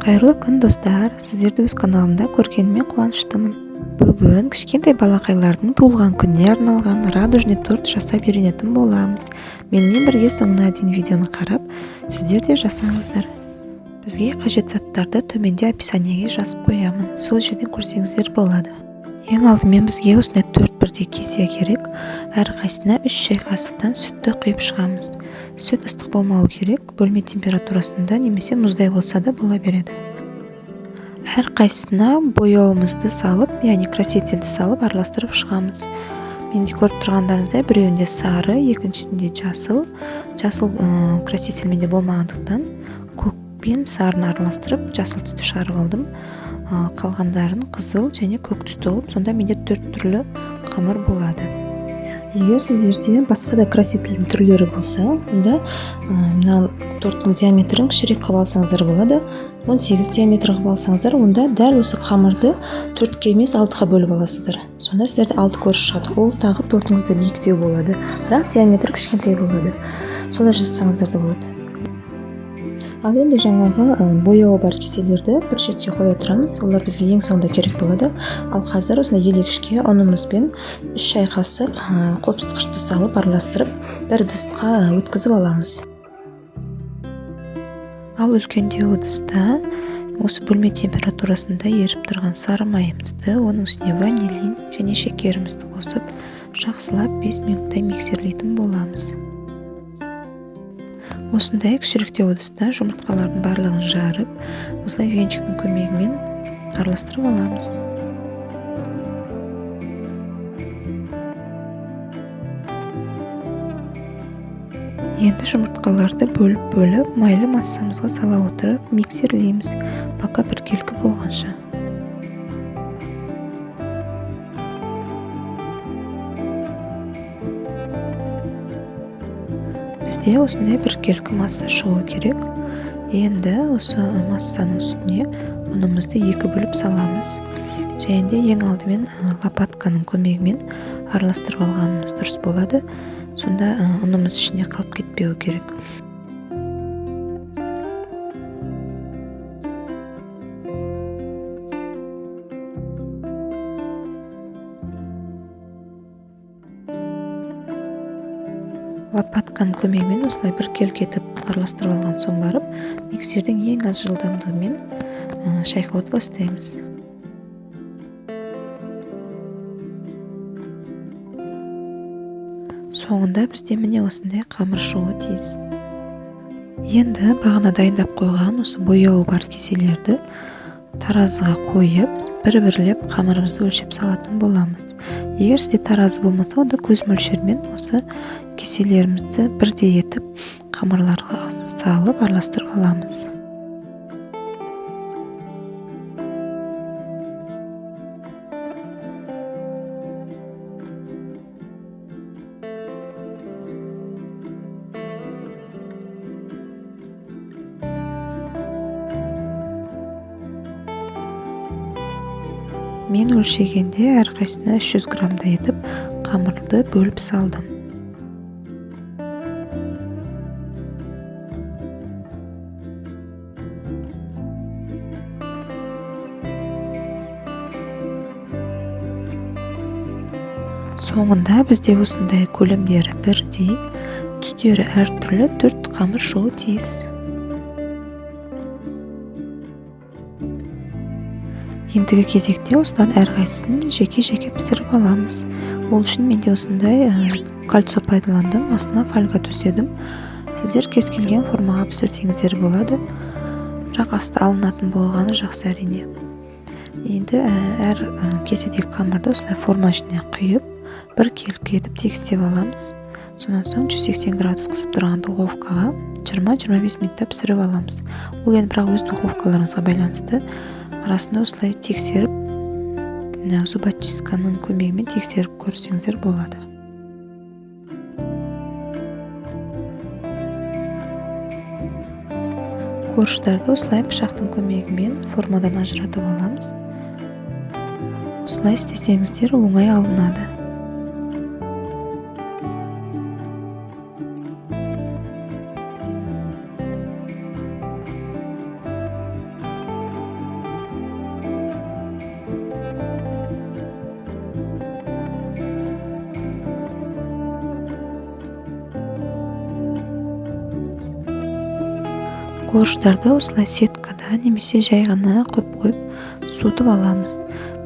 Қайырлы күн, достар! Сіздерді өз каналымда көргеніме қуаныштымын. Бүгін кішкентай балақайлардың туылған күніне арналған радужный торт жасап үйренетін боламыз. Менімен бірге соңына дейін видеоны қарап, сіздер де жасаңыздар. Бізге қажет заттарды төменде описаниеге жазып қоямын. Сол жерден көрсеңіздер болады. Ең алдымен бізге осындай 4 бірдей кесе керек. Әрқайсысына 3 шай қасықтан сүтті құйып шығамыз. Сүт ыстық болмауы керек, бөлме температурасында немесе мұздай болса да бола береді. Әрқайсысына бояуымызды салып, яғни красительді салып араластырып шығамыз. Менде көріп тұрғандарыңыздай біреуінде сары, екіншісінде жасыл. Жасыл краситель менде болмағандықтан көк пен сарыны араластырып жасыл түсті шығарып алдым. Қалғандарын қызыл және көк түсті қылып, сонда менде 4 түрлі қамыр болады. Егер сіздерде басқа да красительдің түрлері болса, онда мына торттың диаметрін кішірек қылып алсаңыздар болады. 18 диаметр қылып алсаңыздар, онда дәл осы қамырды 4-ке емес 6-ға бөліп аласыздар. Сонда сіздерде 6 корж шығады. Ол тағы тортыңызды биіктеу болады, бірақ диаметрі кішкентай болады. Солай жасасаңыздар да болады. Ал енді жаңағы бояуы бар кеселерді бір шетке қоя тұрамыз. Олар бізге ең соңында керек болады. Ал қазір осындай елегішке ұнымызбен 3 шай қасық қопсытқышты салып араластырып бір ыдысқа өткізіп аламыз. Ал үлкендеу ыдыста осы бөлме температурасында еріп тұрған сары майымызды, оның үстіне ванилин және шекерімізді қосып жақсылап 5 минуттай миксерлейтін боламыз. Осындай кішіректеу ыдыста жұмыртқалардың барлығын жарып, осылай венчиктің көмегімен араластырып аламыз. Енді жұмыртқаларды бөліп-бөліп майлы массамызға сала отырып миксерлейміз, пока біркелкі болғанша. Бізде осындай біркелкі масса шығу керек. Енді осы массаның үстіне ұнымызды 2 бөліп саламыз. Және де ең алдымен лопатканың көмегімен араластырып алғанымыз дұрыс болады. Сонда ұнымыз ішіне қалып кетпеуі керек. Лопатканың көмегімен осылай біркелкі етіп араластырып алған соң барып, миксердің ең аз жылдамдығымен шайқауды бастаймыз. Соңында бізде міне осындай қамыр шығуы тиіс. Енді бағана дайындап қойған осы бояуы бар кеселерді таразыға қойып, бір-бірлеп қамырымызды өлшеп салатын боламыз. Егер сізде таразы болмаса, онда көз мөлшерімен осы кеселерімізді бірдей етіп қамырларға салып араластырып аламыз. Мен өлшегенде әрқайсысына 300 граммдай етіп қамырды бөліп салдым. Соңында бізде осындай көлемдері бірдей, түстері әртүрлі 4 қамыр шығуы тиіс. Ендігі кезекте осылардың әрқайсысын жеке-жеке пісіріп аламыз. Ол үшін менде осындай кольцо пайдаландым, астына фольга төседім. Сіздер кез келген формаға пісірсеңіздер болады, бірақ асты алынатын болғаны жақсы әрине. Енді әр кеседегі қамырды осылай форма ішіне құйып, бір келкі етіп тегістеп аламыз. Сонан соң 180 градус қызып тұрған духовкаға 20-25 минутта пісіріп аламыз. Ол енді бірақ өз духовкаларыңызға байланысты. Арасында осылай тексеріп, зубочистканың көмегімен тексеріп көрсеңіздер болады. Корждарды осылай пышақтың көмегімен формадан ажыратып аламыз. Осылай істесеңіздер оңай алынады. Корждарды осылай сеткада немесе жай ғана қойып қойып суытып аламыз.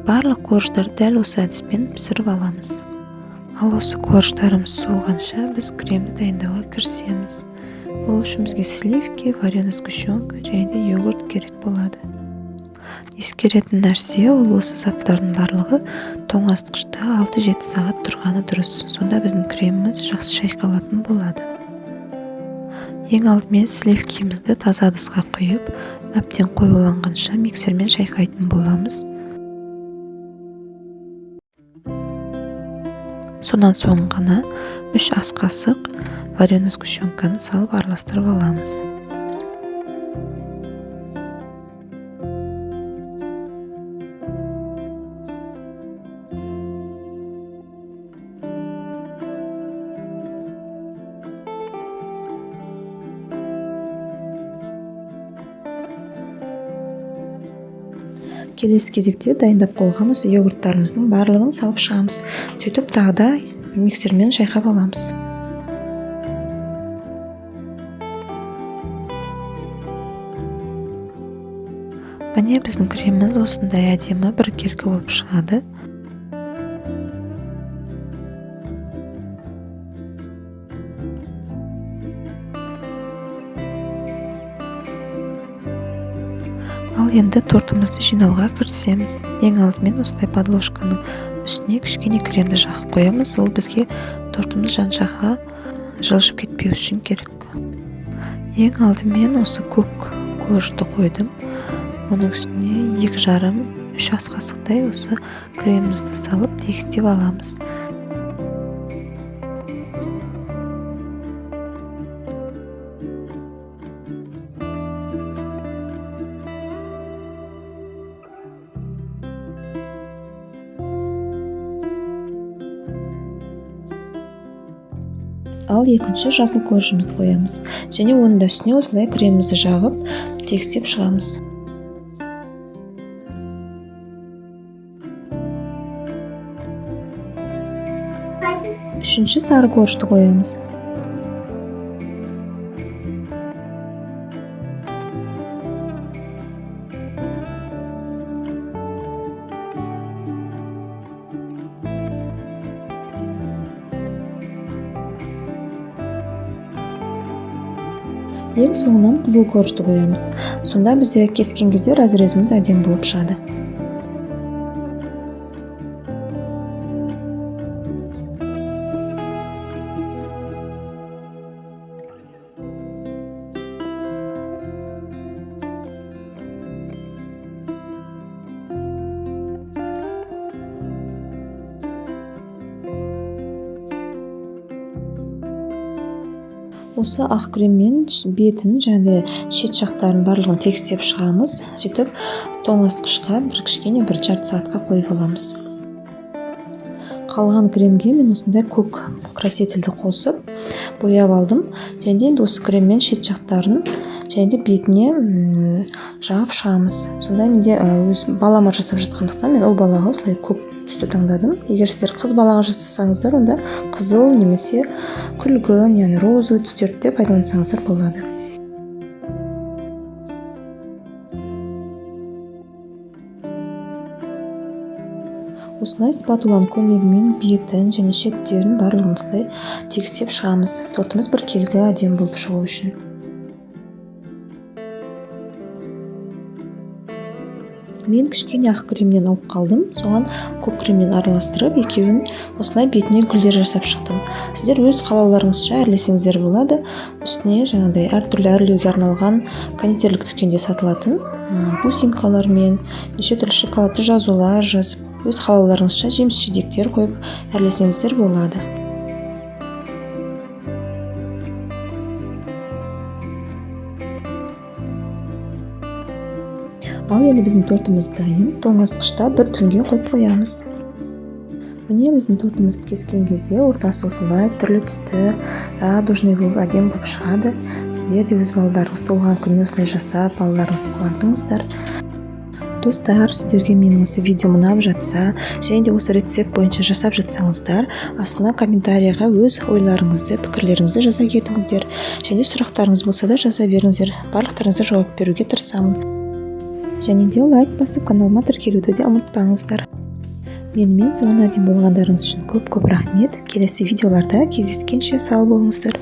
Барлық корждарды дәл осы әдіспен пісіріп аламыз. Ал осы корждарымыз суығанша біз кремді дайындауға кірісеміз. Ол үшін бізге сливки, вареная сгущенка және де йогурт керек болады. Ескеретін нәрсе, ол осы заттардың барлығы тоңазытқышта 6-7 сағат тұрғаны дұрыс. Сонда біздің креміміз жақсы шайқалатын болады. Ең алдымен сливкимізді таза ыдысқа құйып, әбден қоюланғанша миксермен шайқайтын боламыз. Сонан соң ғана 3 ас қасық вареный сгущенканы салып араластырып аламыз. Келесі кезекте дайындап қойған осы йогурттарымыздың барлығын салып шығамыз. Сөйтіп тағы да миксермен шайқап аламыз. Міне біздің креміміз осындай әдемі біркелкі болып шығады. Ал енді тортымызды жинауға кірісеміз. Ең алдымен осылай подложканың үстіне кішкене кремді жағып қоямыз. Ол бізге тортымыз жан-жаққа жылжып кетпеу үшін керек. Ең алдымен осы көк коржды қойдым. Оның үстіне 2,5-3 ас қасықтай осы кремімізді салып тегістеп аламыз. Ал екінші жасыл коржымызды қоямыз. Және оның да үстіне осылай кремімізді жағып, тегістеп шығамыз. Үшінші сары коржды қоямыз. Ең соңынан қызыл коржды қоямыз. Сонда бізде кескен кезде разрезіміз әдемі болып шығады. Осы ақ креммен бетін және шет жақтарын барлығын тегістеп шығамыз. Сөйтіп тоңазытқышқа бір кішкене бір жарты сағатқа қойып аламыз. Қалған кремге мен осындай көк красительді қосып бояп алдым. Және де енді осы креммен шет жақтарын және де бетіне жағып шығамыз. Сонда менде өз балама жасап жатқандықтан мен ол балаға осылай көк түсті таңдадым. Егер сіздер қыз балаға жасасаңыздар, онда қызыл немесе күлгін, яғни розовый түстерді де пайдалансаңыздар болады. Осылай спатуланың көмегімен бетін және шеттерін барлығын осылай тегістеп шығамыз. Тортымыз біркелкі әдемі болып шығу үшін. Мен кішкене ақ кремнен алып қалдым, соған көк кремнен араластырып, екеуін осылай бетіне гүлдер жасап шықтым. Сіздер өз қалауларыңызша әрлесеңіздер болады. Үстіне жаңағыдай әртүрлі әрлеуге арналған кондитерлік дүкенде сатылатын бусинкалармен, неше түрлі шоколадты жазулар жазып, өз қалауларыңызша жеміс жидектер қойып әрлесеңіздер болады. Ал енді біздің тортымыз дайын. Тоңазытқышта бір түнге қойып қоямыз. Міне біздің тортымызды кескен кезде ортасы осылай түрлі түсті, радужный болып әдемі болып шығады. Сіздер де өз балаларыңыз туылған күніне осылай жасап, балаларыңызды қуантыңыздар. Достар, сіздерге менің осы видеом ұнап жатса және де осы рецепт бойынша жасап жатсаңыздар, астына комментарийға өз ойларыңызды, пікірлеріңізді жаза кетіңіздер және сұрақтарыңыз болса да жаза беріңіздер, барлықтарыңызға жауап беруге тырысамын. Және де лайк басып, каналыма тіркелуді де ұмытпаңыздар. Менімен соңына дейін болғандарыңыз үшін көп көп рахмет. Келесі видеоларда кездескенше сау болыңыздар.